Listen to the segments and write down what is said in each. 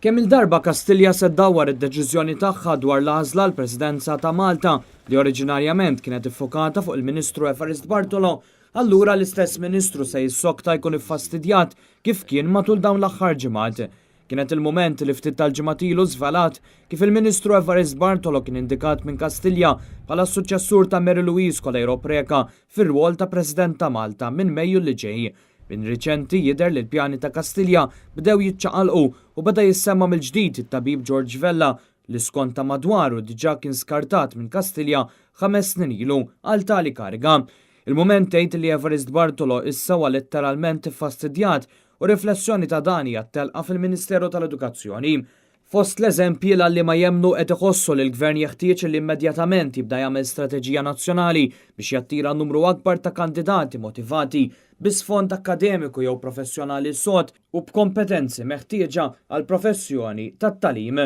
Kemm-il darba Kastilja se ddawwar id-deċiżjoni tagħha dwar l-għażla għall-Presidenza ta' Malta li oriġinarjament kienet iffokata fuq il-Ministru Evarist Bartolo, allura l-istess Ministru se jissokta jkun iffastidjat kif kien matul dawn l-aħħar ġimgħat. Kienet il-Mument li ftit tal-ġimgħat ilu żvelat kif il-Ministru Evarist Bartolo kien indikat minn Kastilja bħala s-suċċessur ta' Mary Louise Coleiro Preca fir-rwol ta' President ta' Malta minn Mejju li ġej. Minn riċenti jidher li l-pjani ta' Kastilja bdew jiċċaqalqu u beda jissemma mill-ġdid it-tabib George Vella li skont ta' madwaru diġà kien skartat minn Kastilja 5 snin ilu għal tali kariga. Il-Mument tgħid li Evarist Bartolo issa huwa letteralment iffastidjat u riflessjoni ta' dan hija telqa fil-Ministeru tal-Edukazzjoni. Fost l-eżempji, l-għalliema jemmnu qed iħossu li l-gvern jeħtieġ li immedjatament jibda jagħmel strateġija nazzjonali biex jattira numru akbar ta' kandidati motivati bi sfond akkademiku jew professjonali sod u b'kompetenzi meħtieġa għal professjoni tat-tagħlim.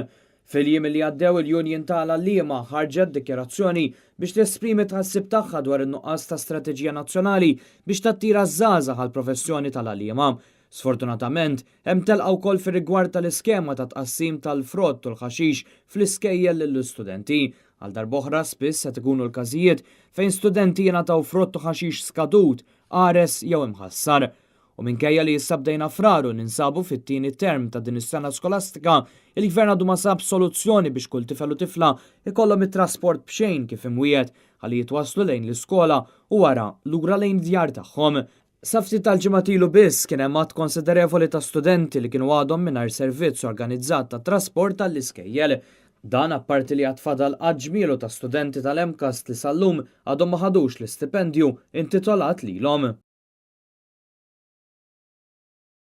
Fil-jiem li għaddew, il-Union tal-Għalliema ħarġet dikjarazzjoni biex tesprimi tħassib tagħha dwar in-nuqqas ta' strateġija nazzjonali biex tattira żgħażagħ għal professjoni tal-għalliema. Sfortunatament, hemm telqa wkoll fir-rigward tal-iskema ta' tqassim tal-frott u l-ħaxix fl-iskejjel lill-istudenti. Għal darb'oħra spiss qed ikunu l-każijiet fejn studenti jingħataw frott u ħaxix skadut, qares jew imħassar. U minkejja li issa bdejna Frar u ninsabu fit-tieni term ta' din is-sena skolastika, il-gvern għadu ma sab soluzzjoni biex kull tifel u tifla ikollhom it-trasport b'xejn kif imwiegħed ħalli jitwaslu lejn l-iskola u wara lura lejn djar tagħhom. Sa ftit tal-ġimgħat ilu biss kien hemm għadd konsiderevoli ta' studenti li kienu għadhom mingħajr servizz organizzat ta' trasport tal-iskejjel. Dan apparti li għad fadal ġmielu ta' studenti tal-MCAST li sal-lum għadhom ma ħadux l-istipendju intitolat lilhom.